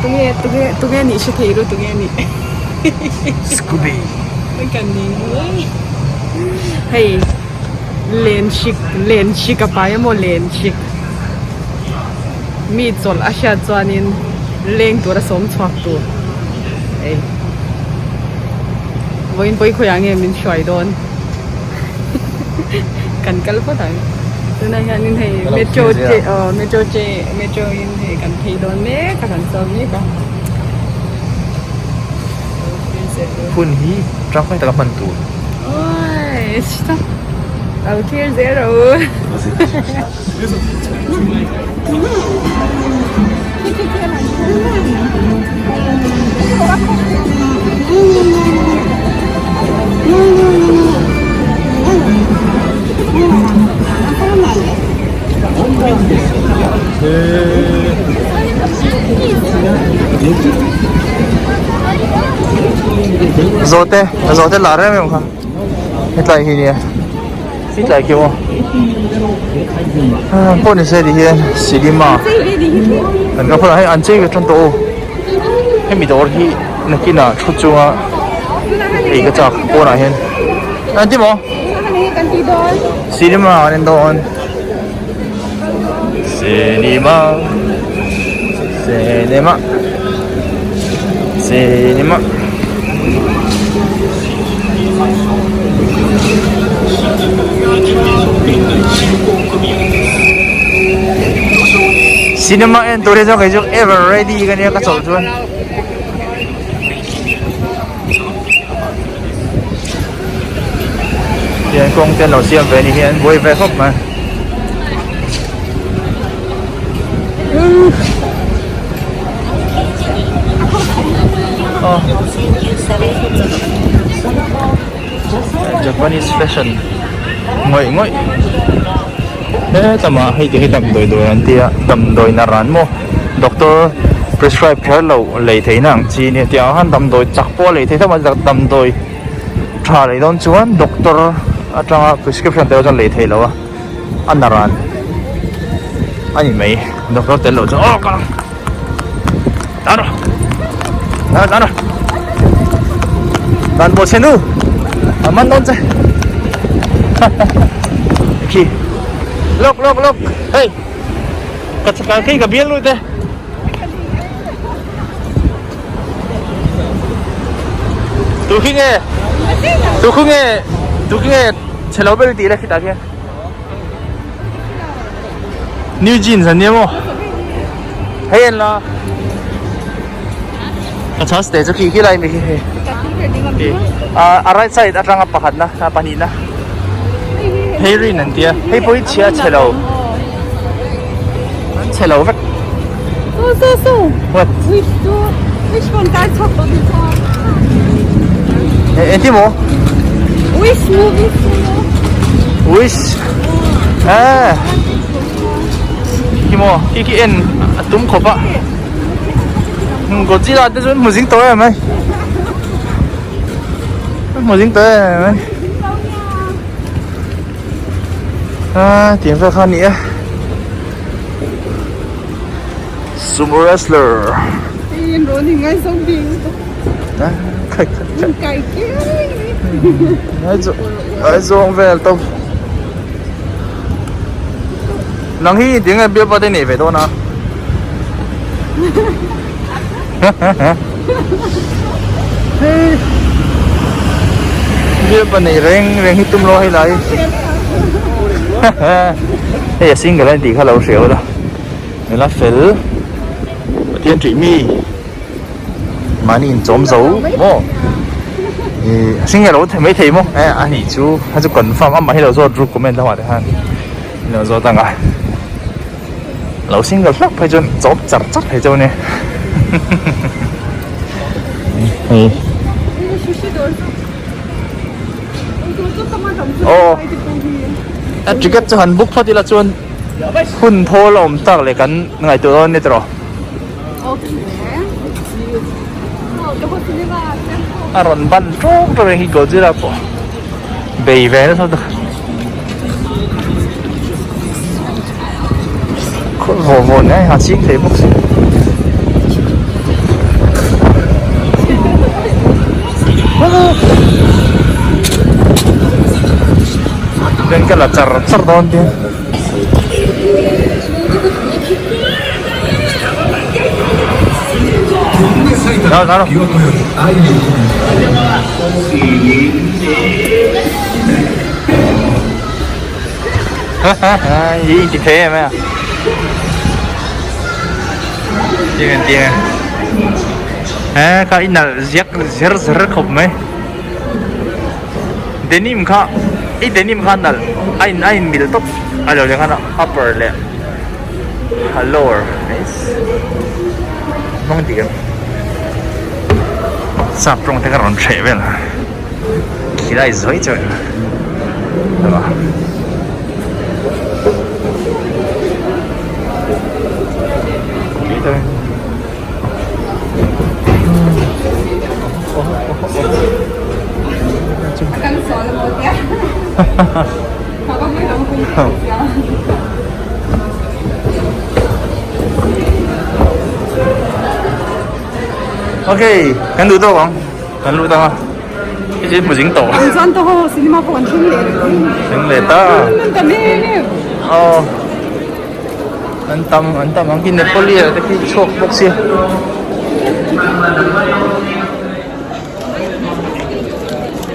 Tunge tunge tunge nih hre thei ru tunge nih. Scooby. Kan ning hei len hrik len hrik a pai emaw len hrik mi chawlh a hriat chuanin leng tura sawm chhuak tur hei vawiin pawi khawiah nge min hruai dawn kan kal phawt ang tunah hianin hei metro che aw metro che metro in hei kan phei dawn mek a kan chuang mek a. Hun hi tangkai taka hman tur. Oi, stop. Lo thlir zel rawh u. Zawhte zawhte lar em em kha hetlai hi nia hetlai khi maw pawh ni se ti hian cinema kan kal phawt a hei an chei ve tan tawh u hemi dawr hi nakinah thu chunga ei ka chak pawnah hian an ti maw cinema an en dawn. Cinema Cinema Cinema Cinema en tur hi chuan kei chu ever ready ka nia ka chawlh chuan. Hian kawng te an lo siam ve a ni hi an buai ve khawp mai. Japanese fashion ngawih ngawih hetlama hei te hi damdawi dawr an tia damdawi naran maw doctor prescribe kher loh lei theihna ang chi nia tiang ang khan damdawi chak pawh a lei thei tho mai damdawi tha lei dawn chuan doctor atanga prescription tel chuan lei theih loh a a naran a ni mai doctor tel loh chuan aw ka tan rawh tan tan rawh dan pawh chhe nu a man dawn che khi lawk lawk lawk hei ka chakal khi ka bial lut e Tu khi nge Tu khu nge Tu khi nge chhe lo ber tih la khitah khian New jeans an nia maw Hei en la Ka chas te chu khi khi lai mi khi hei A right side atanga pakhat na pahnih na Hei rin an tia hei pawh hi chhia chhe lo An chhe lo vek So so so What? Which two which one kai chok to di cho Eng ti maw? Which movie Wish Ah Khi maw khi khi en a tum khawp a Godzilla te chuan hmu zing tawh em ai Hmu zing tawh em ai A tiang vel kha a ni a Sumo wrestler Ngaizawng vel tawp Nang hi tinge bialpa te nei ve dawn a Bialpa nei reng reng hi tum lo hei lai Hei a single a ni tih kha lo hria ula Nula fel Pathian ṭih mi Mahni inchawm zo maw Ih a single lo thei maithei maw eh a nih chu a chu confirm amah hi lo zawt ru comment lamah te khan lo zawt ang a. Lo single hlauh phei chuan chawp char char thei chauh a nia hei aw a ticket chu han book phawt ila chuan hun thawl a awm tak leh kan ngaihtuah dawn a ni tawh a rawn ban ṭawk ṭawk hi Godzilla pawh bei ve nasa ta. Khawl vaw vaw nen a ching thei bawk si. hian ka la char char dawn tia. I inti thei em a Tiang tiang he kha i nalh ziak zer zer khawp mai denim kha i denim kha nalh a in a in mil tawp a lo leh khan upper leh a lower nice hmang dik ang sap tawng te ka rawn hreh vel a khilai zuai chuan Ok, kan duh tawk ang, kan lut ang a, hei chu hmu zing tawh. An chuan tawh ho, cinema pawh kan thleng leh reng. Thleng leh ta. An tam em em. Aw. An tam an tam ang khi Napoli ah te khi chhuak bawk sia.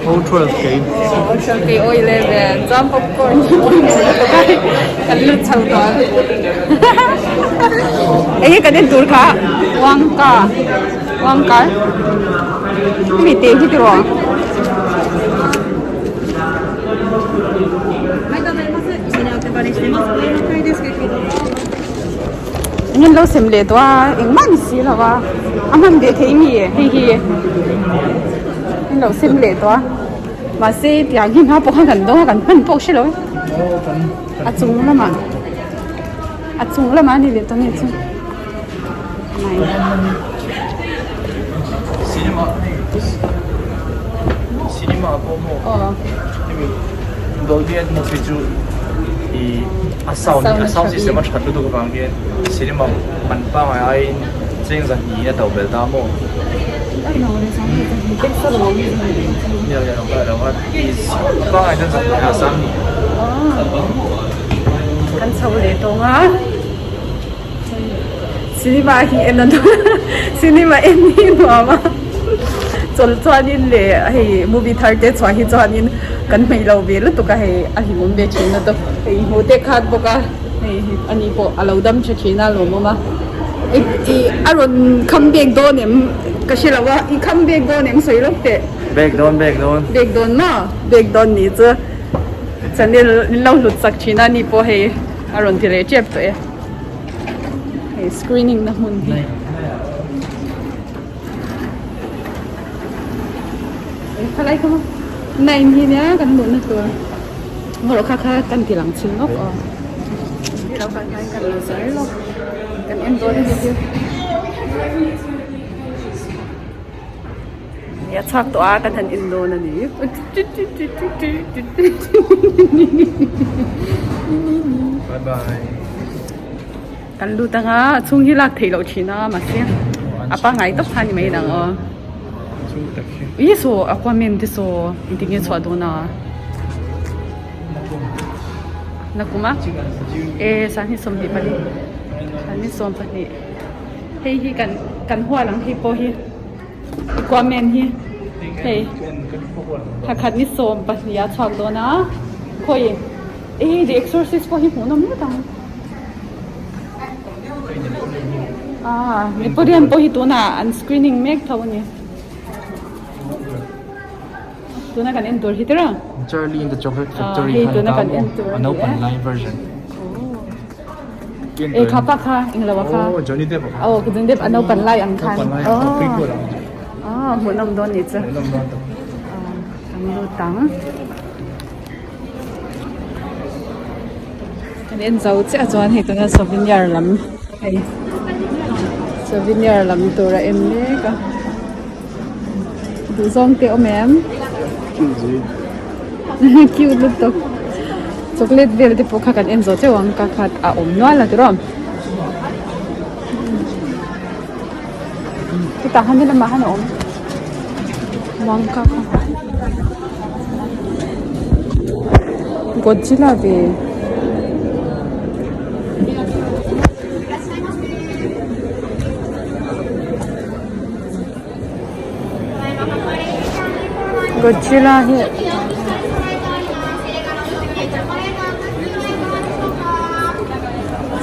O 12 kei. O 12 kei o 11 chuan popcorn kan lut chho tawh. Eng nge kan en tur kha Wonka Wonka hemi te hi tiraw. Eng an lo sem leh tawh a engmah ni si lo a a hman ve thei mi hei hi an lo sem leh tawh a mahse tiang hi hma pawh khan kan dawng a kan hman pawh hre lo e a chung lamah a chung lamah a ni leh tawh a nih chu. Cinema cinema pawh maw hemi Dolby Atmos hi chu ih a sound a sound system a that lutuk avang hian cinema man pangngai aiin cheng zahnih a to belh ta maw pangngai chuan zahnih a sang Kan chho leh tawng a. Cinema hi en a cinema en hi nuam a chawlh chuanin leh hei movie thar te chhuah hi chuanin kan hmeih lo ve lutuk a hei a hlimawm ve thin a tawp hei hmuh te khat bawk a hei ani pawh a lo dam tha thin a lawmawm a ih a rawn kham bek dawn em ka hre lo a i kham bek dawn em sawi lawk teh bek dawn bek dawn bek dawn maw bek dawn nih chu channel in lo hlut chak thin a ni pawh hei a rawn ti leh tep tawh e. Hei screening na hmun hi. Khalai kha maw nine hi nia kan luhna tur ngawrh kha kha kan ti lang chhin lawk aw. Hei lo kan hian kan lo zar lawk kan en dawn a ni chu. A chhuak tawh a kan han en dawn a ni. Bye bye. Kan lut anga a chhung hi lak theih loh thin a mahse a pangngai tawp kha ni mai dang aw. Ih saw aquaman te saw engtin nge chhuah dawn a nakum a e sanghnih 24 sanghnih 12 hei hi kan kan hual ang hei pawh hi. Aquaman hi hei thakhat ni 12 a chhuak dawn a khawi e the exorcist pawh hi hmuhnawm ngawt ang ah Napoleon pawh hi tunah an screening mek tho a ni tuna kan en tur hi tira Charlie and the Chocolate Factory hei tuna kan en tur a ni e version. E kha pa kha eng lo a kha. Oh Johnny Depp a kha. Oh Johnny Depp a naupan lai ang khan. Naupan lai ang prequel ang. Ah hmuhnawm dawn ni chu. Hmuhnawm dawn tak. Kan lut ang. Kan en zo chiah chuan hei tuna souvenir lam hei souvenir lam tur a en mek a. Duhzawng te awm em? Cute lutuk. Chocolate vel te pawh kha kan en zawh teuh ang ka khat a awm nual a tiraw. Chutah khan helamah khan a awm. Muang ka kha. Godzilla ve. Godzilla hi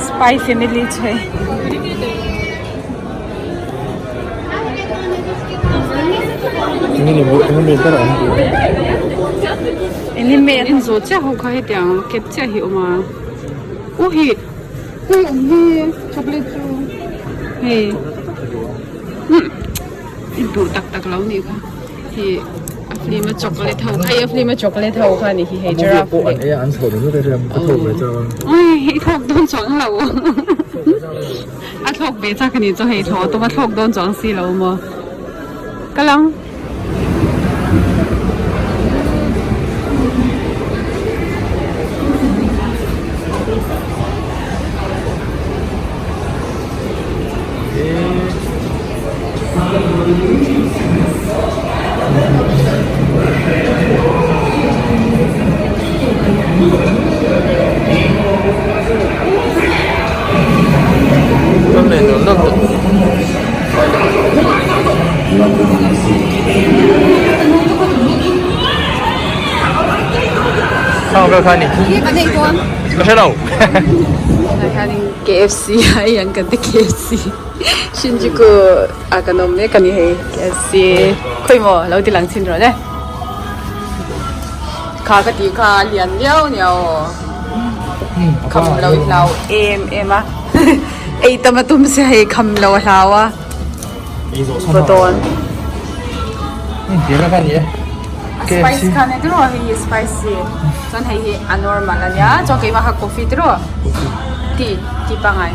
Spy Family che. Anime an zawh chiah ho kha hetiang cap chiah hi a awm a aw hei hei awm hi chocolate chu hei i duh tak tak lo nih kha hei a film a chocolate ho kha hei a film a chocolate ho kha a nih hi hei giraffe leh i thawk dawn chuang lo a thlawk ve chak a nih chu hei thlawh tum a thlawk dawn chuang si lo maw kal ang. KFC ai ang kan ti KFC Shinjuku a kan awm mek a ni hei KFC khawi maw lo ti lang chhin rawh le kha ka tih kha a lian viau nia aw kham lo i hlau em em a ei tam a tum sia hei kham lo a hlau a va dawn a spice kha nia tiraw hei hi spicy chuan hei hi a normal a nia chuan keimah kha coffee tiraw tea tea pangngai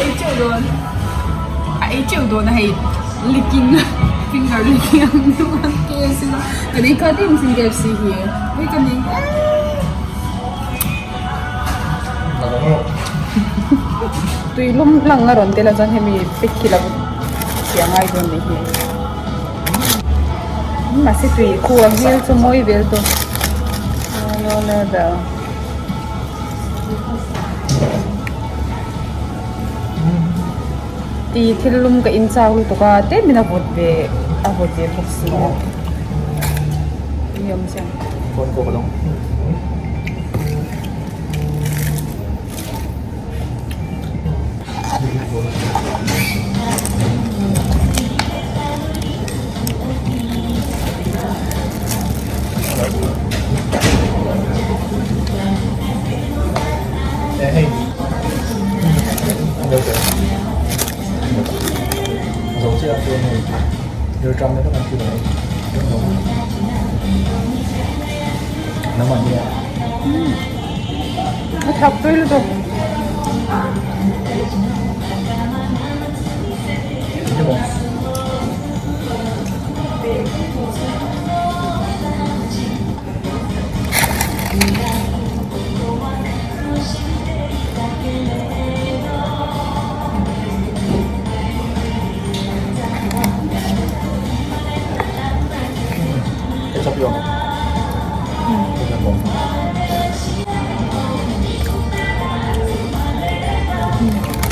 Ei teuh dawn a ei teuh dawn a hei licking finger licking ang deuh a KFC chu kan ei khat em sin KFC hi ui ka ning tui lum hlang a rawn tel a chuan hemi pack hi lo siam ngai dawn ni hi mahse tui khu a hmel chu mawi vel tawh level. Ti thil lum ka in chau lutuk a tlem in a vawt ve a vawt ve bawk si a ni awm chiang. A thak tui lutuk.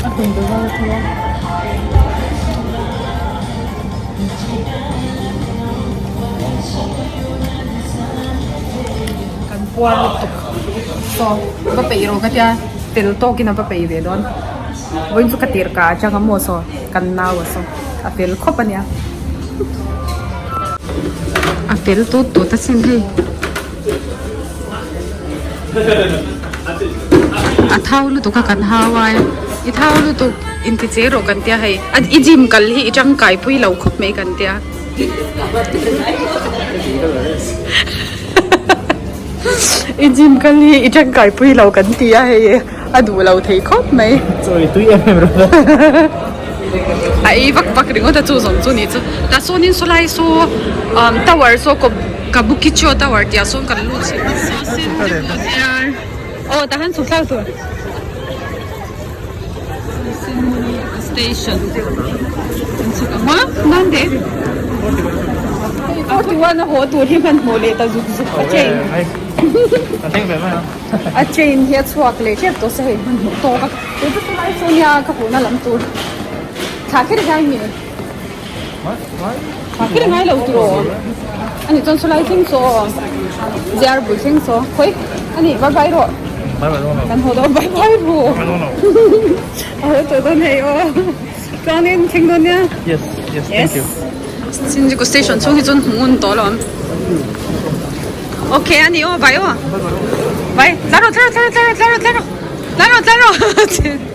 A hlun deuh a thil a. Kan puar lutuk saw va peih rawh ka tia tel tawkin a va peih ve dawn vawiin chu ka tir ka atang a maw saw kan nau a saw a fel khawp a nia a fel tut tut a sin hei a thau lutuk a kan hau ai i thau lutuk inti che rawh kan tia hei i gym kal hi i tangkai pui lo khawp mai kan tia i gym kal hi i tangkai pui lo kan ti a hei a duh lo thei khawp mai chawi tui em em rawh a ei vak vak ringawt a chu zawng chu ni chu tah sawnin sawlai saw tower saw Kabukicho tower tih ah sawn kan lut chhin aw tah khan chhuk thlak tur station an chhuk ang a nan de. 41 a haw tur hi hmanhmawh leh ta zuk zuk a train. Kan thleng ve mai ang. A train hi a chhuak leh tep tawh se hei hmanhmawh tawk a. Tun chu chulai chu nia ka hmuhna lam tur. Thla kher hian mi. Thla kher ngai lo tur aw. Ani chuan chulai thleng saw aw. Ziar bul thleng saw. Khawi ani bye bye rawh. Kan haw dawn bye bye ru. A haw tawh dawn hei aw. Chuanin thleng dawn nia. Yes, yes, thank you. Shinjuku station chhung hi chuan hmu ngun tawh lo. Okay, ani aw, bye aw. Bye. Tlar rawh, tlar rawh, tlar rawh, tlar rawh, tlar rawh. Tlar rawh, tlar rawh.